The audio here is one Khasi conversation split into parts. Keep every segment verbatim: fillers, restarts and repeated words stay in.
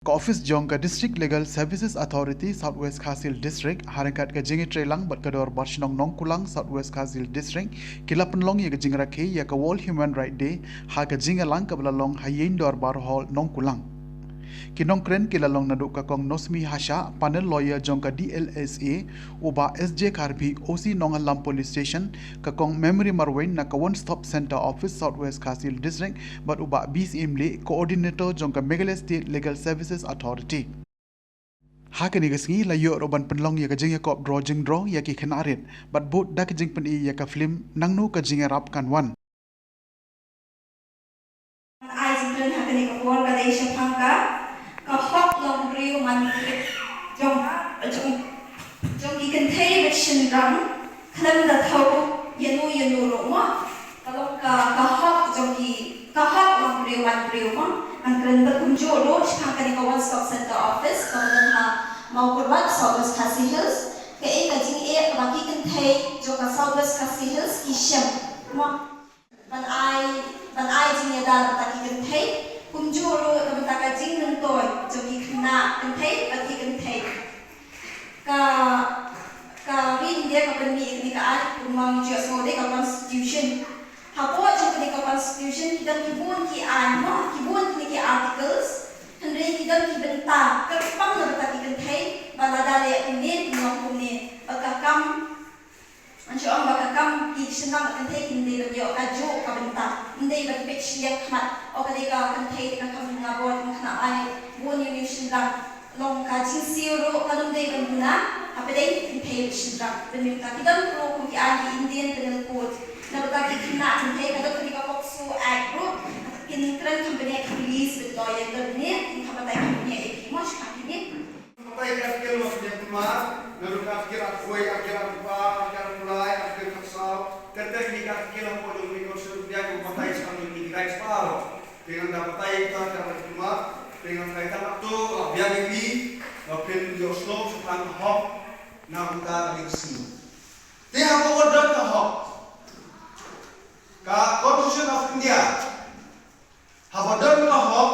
Ka ophis jong ka District Legal Services Authority, South West Khasi Hills District, ha ryngkat ka jingïatreilang bad ka Dorbar Shnong Nongkulang, South West Khasi Hills District, ki la pynlong ïa ka jingrakhe ïa ka World Human Rights Day ha ka jingïalang kaba la long ha Ïing Dorbar Hall, Nongkulang. Ki nongkren ki la long naduh ka Kong Nosmi Hashah, panel lawyer jong ka D L S A, u Bah S J Kharbhih, O C Nonghallam Police Station, ka Kong Memory Marwein na ka One Stop Centre Office, South West Khasi Hills District, bad u Bah B C Imli, Coordinator jong ka Meghalaya State Legal Services Authority. Ha kane ka sngi la ïoh ruh ban pynlong ïa ka jingïakop draw jingdraw ïa ki khynnah rit bad bud da ka jingpyni ïa ka film Nangno Ka Jingïarap Kan Wan. Ai jingkren ha kane ka por ka dei shaphang ka, ka hok longbriew manbriew jong, jong, jong ki kynthei bad shynrang khlem da thew ïano ïano ruh mo. Ka long ka, ka hok jong ki, ka hok longbriew manbriew mo. Ngan kren bad kumjuh ruh shaphang kane ka One Stop Centre Office kaba don ha Mawkyrwat, South West Khasi Hills. Kaei ka jingeh kaba ki kynthei jong ka South West Khasi Hills ki shem mo. Ban ai, ban ai jingïada na bynta ki kynthei, kumjuh ruh na bynta ka jingmyntoi jong ki khynnah kynthei bad ki kynthei. Ka, ka ri India ka pynmih ïa kane ka aiñ, kumba ngi ju ïohsngew de ka constitution. Hapoh jong kane ka constitution ki don ki bun ki aiñ mo, ki bun kine ki articles. Hynrei ki don ki bynta kyrpang na bynta ki kynthei, ba lada leh kumne, pynlong kumne, ba ka kam Ngan shu ong ba ka kam ki shynrang bad kynthei kin dei ban ïoh kajuh ka bynta. Ym dei ban peit shiliang khmat, o ka dei ka kynthei te ka kam nga bor, nga khynnah, ai bun ïa u shynrang. Long ka jingsiew ruh kan ym dei ban duna hapdeng kynthei bad shynrang. Ban ym ka ki don ruh kum ki aiñ ki Indian Penal Code. Na bynta ki khynnah kynthei ka don ka dei ka POCSO Act ruh. Kin kren kham bniah ki police bad lawyer, don bniah kin kham batai kham bniah ïa ki, mo, sha kine. Batai ka article ba pynïaid kumar, naduh ka article arphew wei, article arphew phra, article arphew lai, article khatsaw, ter ter kine ki article hapoh jong kane ka Constitution of India ki batai shaphang jong kine ki rights baroh. Te ngan da batai ïa ka article arphew phra, te ngan batai tang katto, la biang ïa phi, ba phin ïohsngew shaphang ka hok na ka bynta kane ka sngi. Te haba don ka hok, ka Constitution of India, haba don ka hok,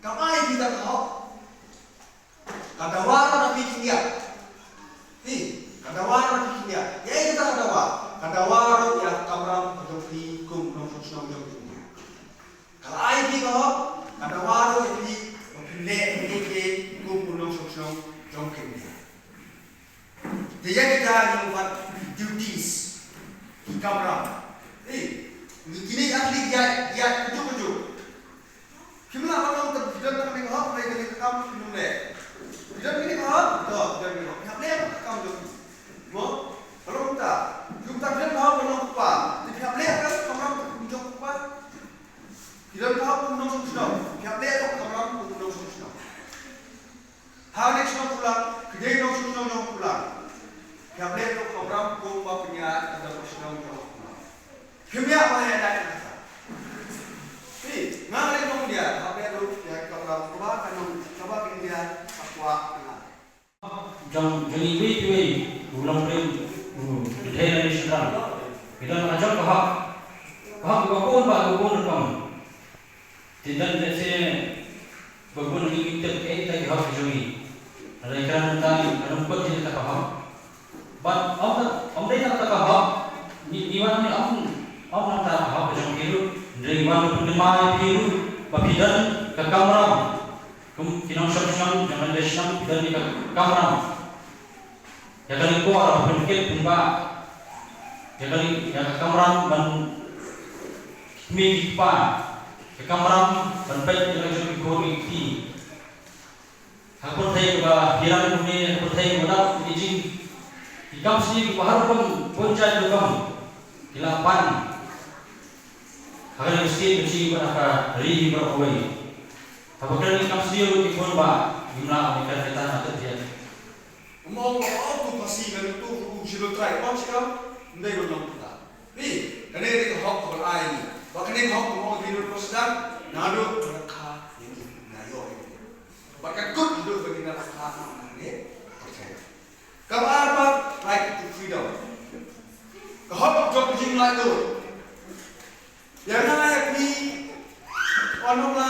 ka bai kita ka hok. Ka dawa ruh na phi ki ngiat. Phi, ka dawa ruh na phi ki ngiat. Ïa ita ka dawa. Ka dawa ruh ïa ka kamram ka jong phi kum u nongshong shnong jong ki ngiat. Ka la ai phi ka hok, ka dawa ruh ïa phi, ba phin leh ïa ki kum u nongshong shnong jong ki ngiat. Te ïa kita ngi ong pat duties. Ki kamram. Eh, ngi kine ki athlete ïa, ïa, kajuh kajuh. Kim lah ban long tang phi don tang kane ka hok, kane ka kam phin ym leh. Phi don kane ka hok, to, phi don kane ka hok. Phi hap leh ka kam jong phi. Mo, ka long ta. Phi ym tang phi don ka hok ban long kpa. Te phi hap leh ka kamram ka kum jong kpa. Phi don ka hok kum nongshong shnong. Phi hap leh ka kamram kum nongshong shnong. Ha kane ka shnong Kulang, ki dei nongshong shnong jong Kulang. Phi hap leh ka kamram kum ba pynïaid ka dong ka shnong jong Kulang. Phim ïa ba ïa dai na ka. Phi, nga ri nong dia, hap ïa ruh ïa ka ba, ka nong, ka ba kin dia, ka kwah ka nga. Jong, jong iwei iwei, u longbriew, u, u thei na ni sdang. Ki don ka jong ka hok. Ka hok ka bun ba, ka bun rukom. Te don lehse, ba bun ngi tip kaei ka hok jong ngi. Hynrei ka nang tang, ka nang kut jong ka hok. Bad ym, ym dei tang kata ka hok, ngi, ngi wan ngi ym, ym nang kata ka hok ka jong phi ruh, hynrei ngi wan ban pynkynmaw ïa phi ruh, ba phi don ka kamram. Kum ki nongshong shnong, jong ka shnong, phi don ïa ka kamram. Ïa ka lynti ba pynkit pynbah. Ïa ka, ïa ka kamram ban khmih ki kpa. Ïa ka kamram ban peit ïa la jong ki khun ki kti. Ha ka pyrthei kaba hiar kumne, ha ka pyrthei kaba dap ki jing, ki kam sniew kiba har rukom, bun jait rukom ki la pan. Ha kane ka state ka jing bad ha ka ri hi baroh kawei. Haba kren ki kam sniew ki bun ba ngim lah ban kren kita na ka tiat. Mo, mo, tu Khasi ngan tu Scheduled Tribe, mo, shi kam, ndai ban long kita. Ni, kane dei ka hok kaba ai ni. Ba kane ka hok kaba ong ki lut ba sdang, naduh ka rakha ïa ngi, nga ïoh ïa ngi. Bad ka kut haduh ba ngi na rakha na ngi pyrthei. Kaba ar pat, right to freedom. Ka hok jong ka jinglaitluid. Ïa nga ïa phi, wan ong la,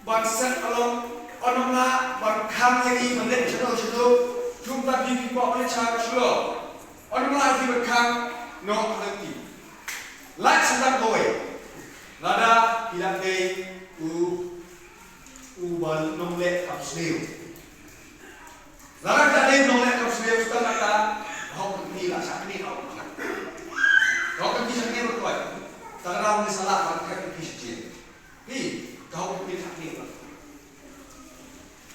ban set along, un ym lah ban khang ïa ngi ban leh shano shano, kumta phi phi kwah ban leh sha ka shlur. Un ym lah ïa phi ban khang noh ha lynti. Lait sa tang kawei. Lada phi la dei u, u ba nongleh kam sniew. Lada phi la dei u nongleh kam sniew, sa tang kata, ka hok ka phi la shah kane ka hok. Ka hok ka phi shah kane ba kwai. Tang kata ong ni sa lah ban khet ka phi shah kane. Phi, ka hok ka phi shah kane ba.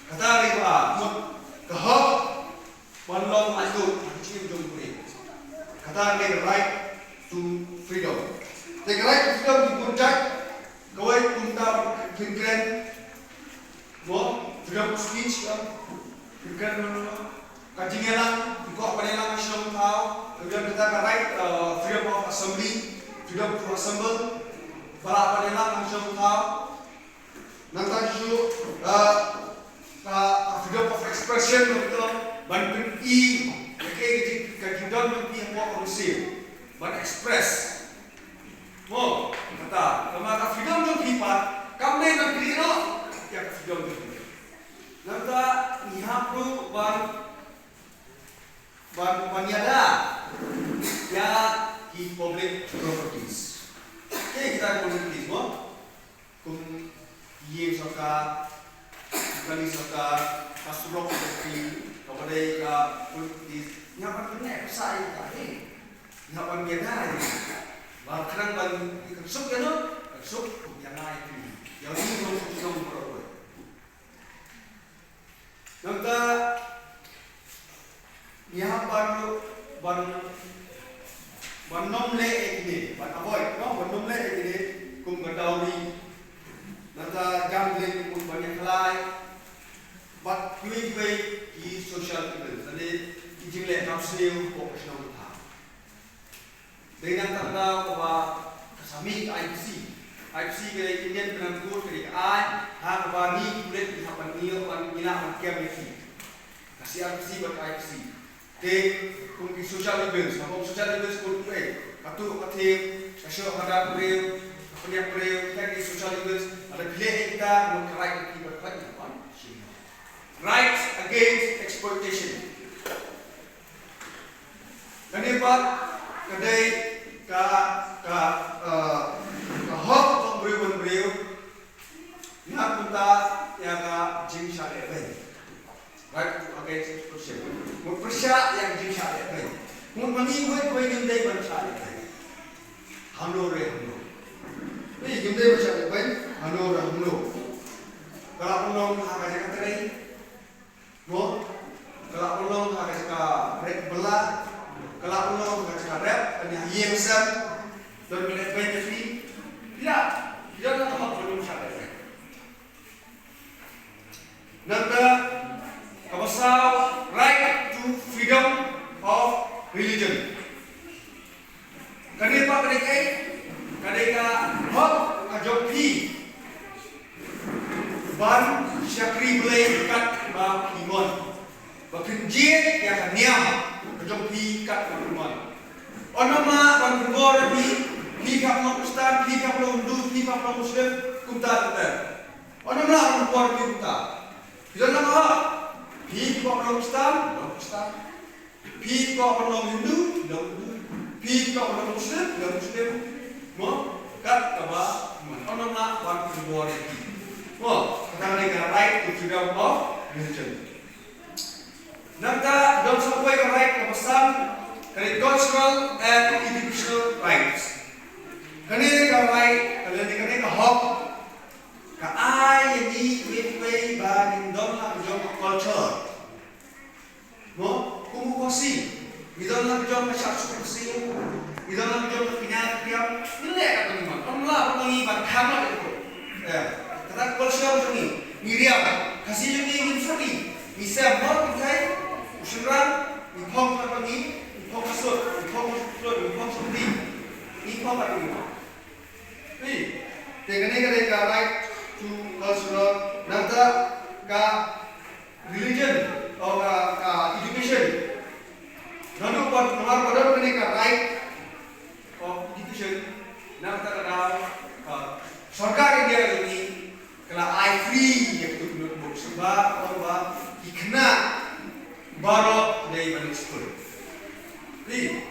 Kata ka dei ba, mut, ka hok ban long laitluid ha ka jingim jong u briew. Kata ka dei ka right to freedom. Te ka right to freedom ki bun jait, kawei kumta phin kren, mo, freedom of speech, ka, phin kren, mo, mo, ka jingïalang, phi kwah ban ïalang ha shnong thaw, ka dei kata ka right, uh, freedom of assembly, freedom to assemble, ba lah ban ïalang ha shnong thaw. Nangta shuh, ah, ka, ka freedom of expression, ban pyni, ka, ka, ka, ka jingdon jong phi hapoh ka mynsiem, ban express. Mo, kata, tangba ka freedom jong phi pat, kam dei ban kylli noh ïa ka freedom jong phi. Nangta ngi hap ruh ban, ban, ban ïada ïa ki public properties. Ki, kita ki properties mo. Kum ïing sorkar, kali sorkar, ka surok industri, kaba dei ka politik, ngi hap ban pynneh pisa ïa kita hi. Ngi hap ban ïada ïa kita. Ba khnang ban ïa ka suk ïa no, ka suk ïa ngi ïa ki. Ïa ngi ngi suk suk baroh. Nangta ngi hap ban, ban, ban nym leh ïa kine, ban avoid, no, ban nym leh ïa kine, kum ka dowry, nangta gambling, kum ban ïa khlaiñ, bad kiwei kiwei ki social events, lane ki jingleh kam sniew hapoh ka shnong ka thaw. Dei nangta ka daw kaba ka sa mih ka I P C. I P C ka dei Indian Penal Code, ka dei ka aiñ ha kaba ngi ki pulit ngi hap ban, ngi hap ban, ngi lah ban kem ïa ki. Ka C R P C bad ka I P C. Te kum ki social events, ka kum social events kum kiwei, ka tuh ka thied, ka shoh ka dak briew, ka pynïap briew, kita ki social events, lada phi leh ïa kita, mut ka right ka phi bad ka right ban shim. Rights against exploitation. Kane pat ka dei ka, ka, eh, ka hok jong briew man briew. Nga kumta ïa ka jingshah lehbeiñ. Right against exploitation. Mut pyrshah ïa ka jingshah lehbeiñ. Mut ma ngi wei wei ngim dei ban shah lehbeiñ. Hangno re hangno. Ei, ngim dei ban shah lehbeiñ hangno re hangno. Ka la pynlong ha ka jaka trei. Mo, ka la pynlong ha ka jaka rep bylla, ka la pynlong ha ka jaka rep, ha ïing sem, don ka lehbeiñ ka phi. Ïa, ïa ka hok ban ym shah lehbeiñ. Nangta, kaba saw, right to freedom of religion. Kane pat ka dei kaei? Ka dei ka hok ka jong phi ban shakri Blei kat ba phi mon. Ba phin jied ïa ka niam ka jong phi kat ba phi mon. Ym lah ban pynbor ïa phi, phi hap long Khristan, phi hap long Hindu, phi hap long Muslim, kumta kumta. Ym lah ban pynbor ïa phi kumta. Phi don la ka hok. Phi kwah long Khristan, long Khristan. Phi kwah ban long Hindu, long Hindu. Phi kwah ban long Muslim, long Muslim. Mo, kat kaba, mo, ym lah ban pynbor ïa phi. Mo, kata ka dei ka right to freedom of religion. Nangta don sa kawei ka right kaba san, ka dei cultural and educational rights. Kane ka right, kane, kane ka hok, ka ai ïa ngi kiwei kiwei ba ngin don la ka jong ka culture. Mo, kum u Khasi, ngi don la ka jong ka shah suk Khasi, ngi don la ka jong ka kñia ka kñiam, ngi leh katba ngi mon. Ym lah ba ngi ban khang la ka jong. Eh, kata ka culture jong ngi, ngi riam. Khasi jong ngi ngim syrdi, ngi sem mo, ngi thait, u shynrang, ngi phong katba ngi, ngi phong ka sut, ngi phong ka sut, ngi phong sut ngi, ngi phong katba ngi. Phi, te kane ka dei ka right to cultural, nangta ka religion, o ka, ka education. Naduh pat, namar ba don kane ka right of education, nangta ka daw, ka sorkar India ka jong ngi, ka la ai free Baroh dei ban leit skul. Free.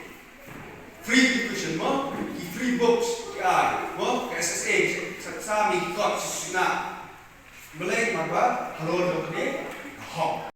Free education mo, ki free books ki ai mo, ka S S A, sa sa mi kot shisha. Balei? Namar ba halor jong kane ka hok.